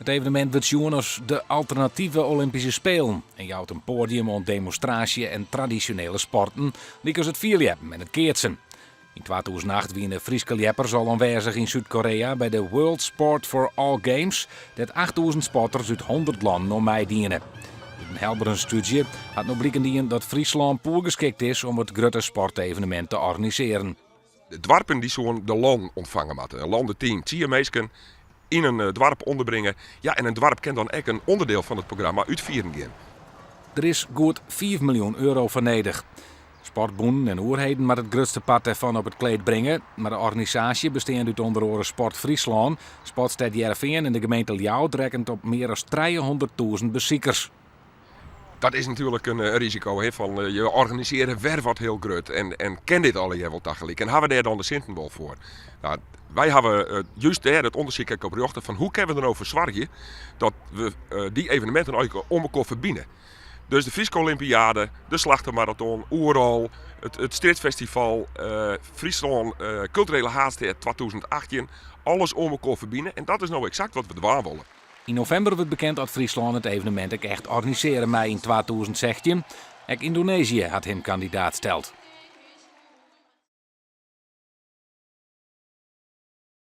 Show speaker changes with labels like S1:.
S1: It evenemint wurdt sjoen as de alternative Olympyske Spelen en jout in poadium oan demonstraasje en tradisjonele sporten, lykas it fierljeppen en it keatsen. Yn 2008 wiene Fryske ljeppers al oanwêzich yn Súd-Koreä by de World Sport for All Games, dêr't 8000 sporters út 100 lannen oan meidiene. Ut in helberensstúdzje hat no bliken dien dat Fryslân poergeskikt is om it grutte sportevenemint te organisearjen.
S2: De doarpen dy soene de lannen ûntfange moatte. In landeteam, tsien minsken yn in doarp ûnderbringe. Ja, en in doarp kin dan ek in ûnderdiel fan it programma útfieren gean.
S1: Der is goed fiif miljoen euro foar nedich. Sportbûnen en oerheden moatte it grutste part dêrfan op it kleed bringe, mar de organisaasje, besteande út ûnder oare Sport Fryslân, Sportstêd Hearrenfean en de gemeente Ljouwert, rekkenet op mear as trijehûnderttûzen besikers.
S2: Dat is natuerlik in risiko, hè, fan je organisearje wer wat hiel grut en kin dit allegear wol tagelyk en hawwe we dêr dan de sinten wol foar? No, wy hawwe just dêr it ûndersyk ek op rjochte fan hoe kinne we der no foar soargje dat we dy eveneminten eigentlik oan mekoar ferbine. Dus de Fryske Olympiade, de Slachtemaraton, Oerol, it Strjitfestival, Fryslân Kulturele Haadstêd 2018, alles oan mekoar ferbine en dat is no eksakt wat we dwaan wolle.
S1: Yn novimber wurdt bekend oft Fryslân it evenemint ek echt organisearje mei yn 2016. Ek Yndonezië hat him kandidaat steld.